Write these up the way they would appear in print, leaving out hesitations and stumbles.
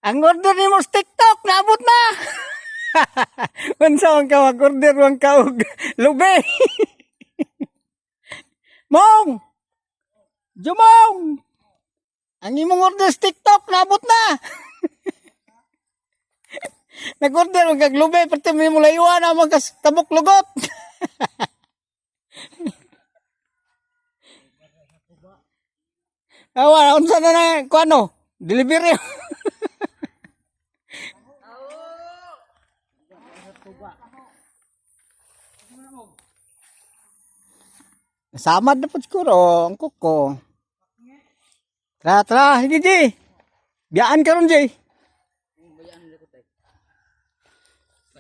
Ang order nimo sa TikTok naabot na. Unsa man ka mag-order man ka og lubi. Mong! Jumong! Ang imong order sa TikTok naabot na. Nag-order man kag lubi pati may mulayuan na man kas tabok lugot. Awa, unsa na na kuano? Delivery. Samad na po siguro ang kuko. Tara, tara, hindi di. Biyaan karon di.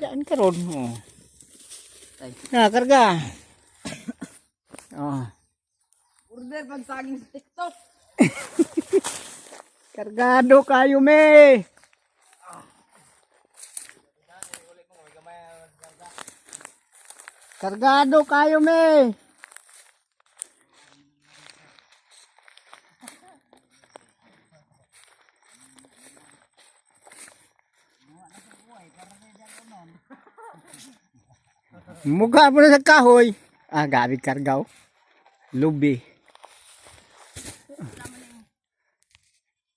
Biyaan karon. Oh. Na, karga. Oh. Order pag saging sa TikTok. Kargado kayo me. Kargado kayo me. Mukha mo na sa kahoy. Ah, gabi kargaw. Lubi.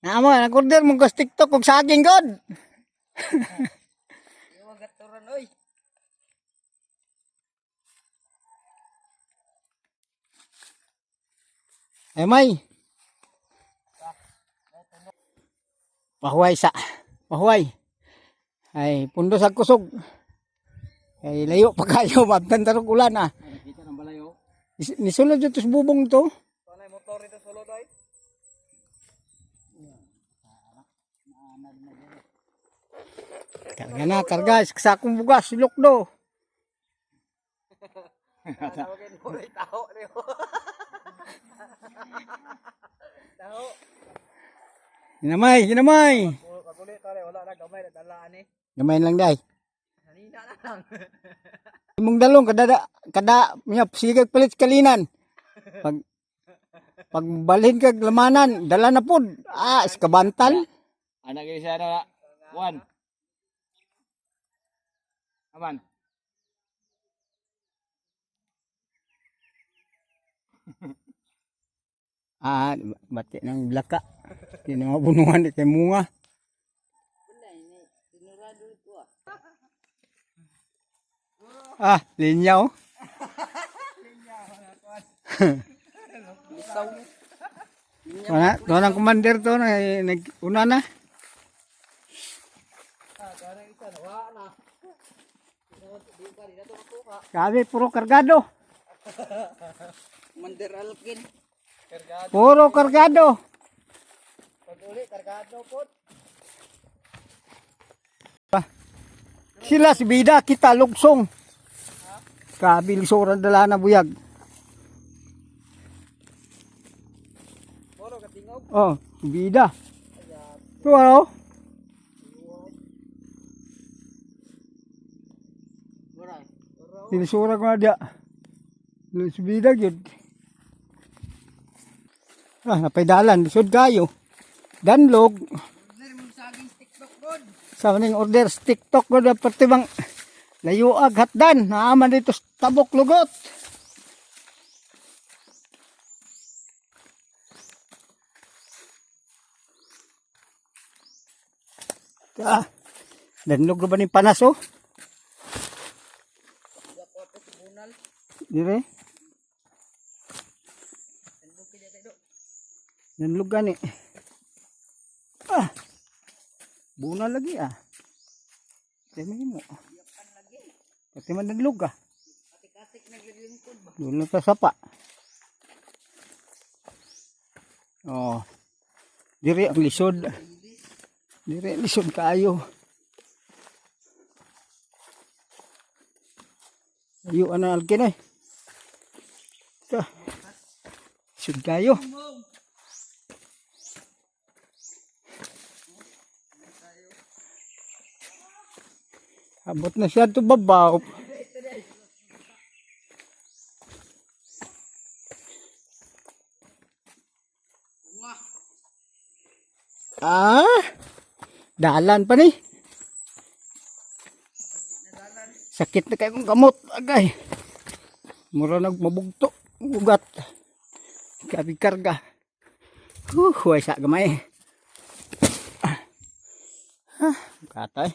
Naamo, nag-order mo kas TikTok og saging god. Iwag gaturan oy. Ay may. Pahuway sa. Pahuway. Ay pundo sa kusog. Ay layo pa kayo mabtan tarog ulan ah. Nakita ng balayo. Nisulod jud tos bubong to. Panay motor ito sulod ay. Karga na, karga. Sakong bugas, silok do. Tawagin mo rin tao niyo. Tao. Ginamay, ginamay. Paguli tare wala na gamay na dalaan eh. Gamay lang day. Hanina na lang. Imong dalong kada kada nya sigag palit kalinan. Pag pagbalhin kag lamanan, dala na pod. Ah, is kabantal. Anak gini siya na. One. Aman. Ah, bati ng blaka. Di na mabunuhan di kay munga. Ah, linyaw. Wala, doon ang commander to na nag una na. Sabi, puro kargado. Commander Alkin. Puro kargado. Pag-uli, kargado po. Sila si Bida, kita lugsong. Kabilisuran dala na buyag. Puro katingog. Oh, si Bida. Ito ano? Tinisura ko na diya. Si Bida yun. Ah, napaidalan. Lisod kayo. Danlog. Order mo saging TikTok god. Sa maning order sa TikTok ko na pati bang layuag hatdan. Naaman dito sa tabok lugot. Ah, danlog ba ni panas oh? Dire? Danlog gani. Ah. Bunal lagi ah. Dami mo. Pati man danlog ah. Katik naglilingkod ba? Doon na ta sapa. Oh. Dire ang lisod. Dire ang lisod kaayo. Ayo ana alkin eh. Ito. Lisod kayo. Abot na siya to babaw. Ah! Dalan pa ni. Sakit na kayo kong gamot. Agay. Mura nag mabugto. Ugat. Grabe karga. Huway sa gamay. Ah. Ah, katay.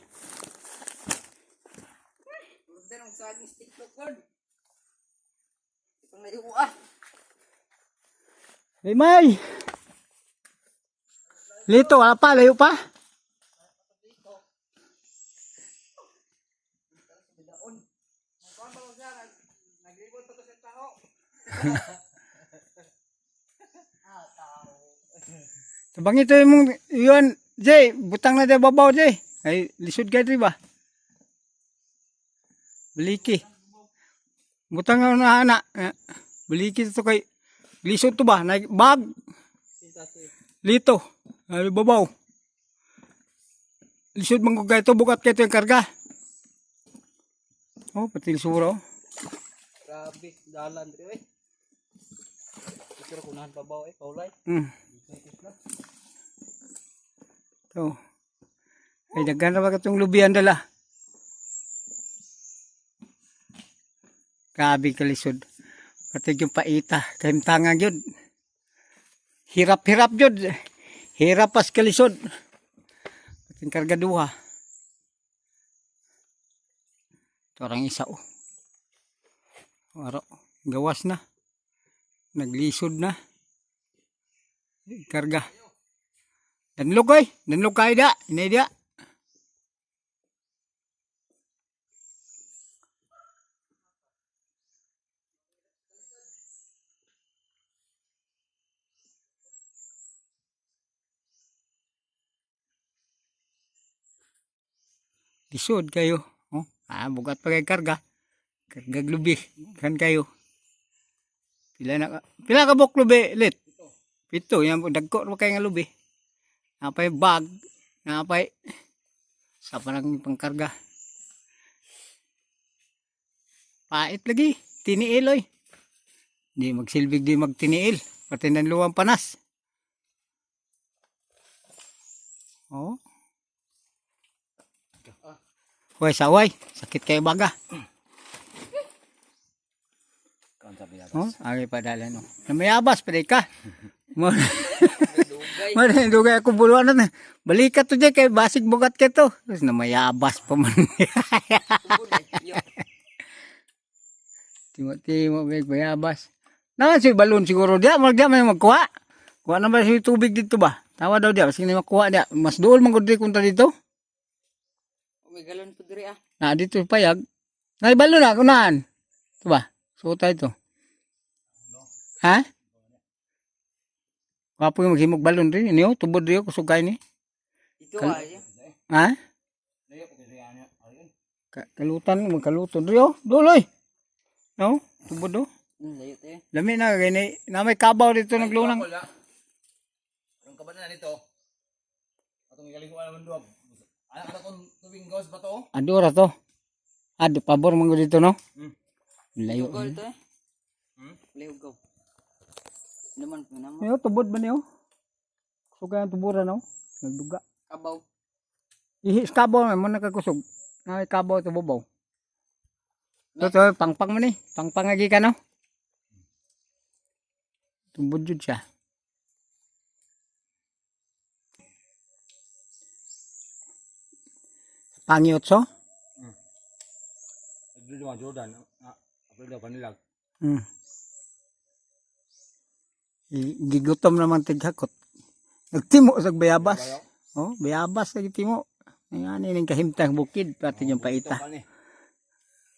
Order ang saging sa TikTok god. Pang layo ah. Hey, May! Lito, wala pa, layo pa. Naglibot pa to sa tao. Tabang ito yung yun, Jay, butang na dyan babaw, Jay. Ay, lisod ka di ba? Baliki. Butang na na, ana. Eh, baliki to kay, lisod to ba? Na, bag. Lito. Ay, babaw. Lisod man ko kayo to, bukat kayo yung karga. Oh, pati lisura, oh. Grabe, dalan diri oy. Pero kunahan pa ba eh, paulay. To. Ay, daghan na ba katong lubian dala? Grabe kalisod. Pati yung paita. Kahimtangan yun. Hirap-hirap yun. Hirap pas kalisod. Pati yung kargaduha. Ito orang isa oh. Aro, gawas na. Naglisod na. Karga. Danlog oy, danlog kayo da, inay da. Lisod kayo. Oh, ah, bugat pa kay karga. Karga lubi. Kan kayo. Pila na pila ka buk lubi, lit? Pito, yan dagko ra kay nga lubi. Napay bag, napay sa parang pangkarga. Pait lagi, tiniil oy. Di magsilbig di magtiniil, pati ng luwang panas. Oh. Hoy, saway, sakit kayo baga. Oh, ari padala no. Namayabas pa ka. Mo Dugay. Mo dugay ako buluan na. Balikat to jay kay basig bugat kay to. Tapos namayabas pa man. Tubod eh. Yo. Timo timo big bayabas. Naman si balon siguro dia, mag dia may magkuha. Kuha na ba si tubig dito ba? Tawa daw dia, sige na makuha dia. Mas duol man gud kunta dito. May galon po diri ah. Na dito payag. Nay balon na kunahan. Ito ba? Suota ito. Ha? Wapo yung maghimog balon rin. Niyo, tubod riyo, kusugay ni. Ito ah. Ya. Ha? Kalutan, magkaluton riyo. Duloy. No? Tubod do. Layo te. Lami na, gani. Na may kabaw dito naglunang. Anong kaban na nito? Atong ikaliguan naman duwag. Anak ka kung tuwing gawas ba to? Ado ra to. Ado, pabor man gud dito, no? Layo. Gol to eh. Layo go. Naman po naman. Niyo, tubod ba niyo? Kusugay ang tuburan, no? Nagduga. Kabaw. Ihi, sa kabaw man, mo nakakusog. Na may kabaw ito, bubaw. Ito, to, pangpang man eh. Pangpang agi ka, no? Tubod jud siya. Pangiot so? Nagduduwa mga Jordan. April daw kanilag. Gigutom naman tighakot. Nagtimo sa bayabas. Oh, bayabas lagi timo. Ayan ning kahimtang bukid pati yung paita. Ito ni.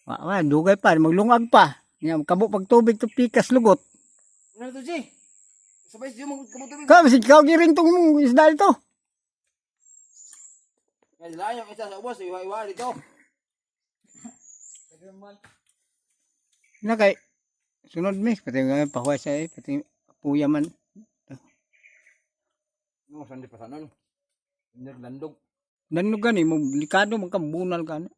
Wa wa dugay pa maglungag pa. Nya kabo pag tubig to pikas lugot. Ano to, G? Sabay siya mo kamutubig. Ka bisig ka giring tong mong isda ito. Kailangan yung isa sa ubos, iwa-iwa dito. Na kay sunod mi pati nga pahuway sa eh pati puya man. No, sandi pa sanon. Naglandog. Nanog gani mo likado man ka bunal ka na.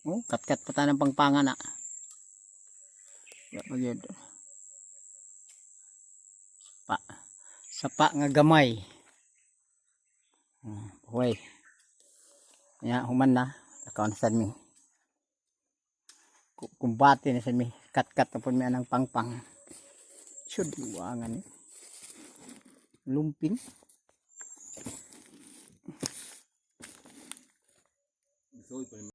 Oh, katkat pa tanang pangpanga na. Wa pa gyud. Sapa. Sapa nga gamay. Okay. Ya, human na. Lakaw na sad mi. Kumbate na sad mi. Kat-kat na po mi anang pangpang. Sud, buangan ni. Lumping. Soy pa.